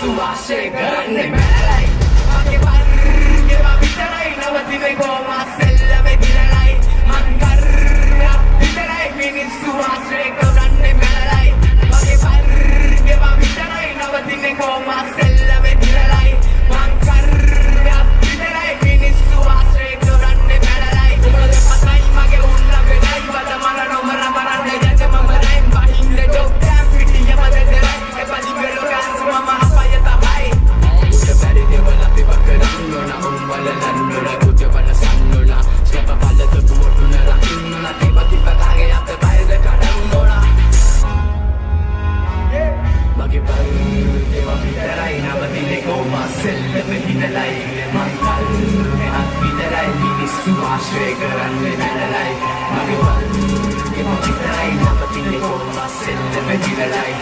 මිනිස්සු ආශ්‍රය කරන්නේ මැරලයි. මගේ වර්ගෙම විතරයි නවතින්නේ කොහොම සෙල්ලමේ දිනලයි. මං කර්මයක් විතරයි මිනිස්සු ආශ්‍රය කරන්නේ මැරලයි. මගේ වර්ගෙම විතරයි නවතින්නේ කොහොම සෙල්ලමේ දිනලයි. මං කර්මයක් විතරයි මිනිස්සු ආශ්‍රය කරන්නේ මැරලයි. උඹලා දෙපතයි මගේ උන්න වෙනයි වද මර නොමර මරන්න යන්න මම රයිම් බහින්න ජොබ් ටැම් පිටියම දෙදරයි එපදි වෙලෝ ගාස් මම අපය තමයි. උට බැරි දේවල් අපි කරන්න ඕන. උන් වලලන්න ඕන, කුජ වලසන්න ඕන. ස්ටෙප් පල්ලත පුවටුන රකින්න ඕන. තිබ තිබ කාගේ අපේ බයද කඩන්න ඕන. මගේ වර්ගෙම විතරයි නවතින්නේ කොහොම සෙල්ලමේ දිනලයි. මං කල්මයක් විතරයි මිනිස්සු ආශ්‍රය කරන්නේ මැරලයි. මගේ වර්ගෙම විතරයි නවතින්නේ කොහොම සෙල්ලමේ දිනලයි.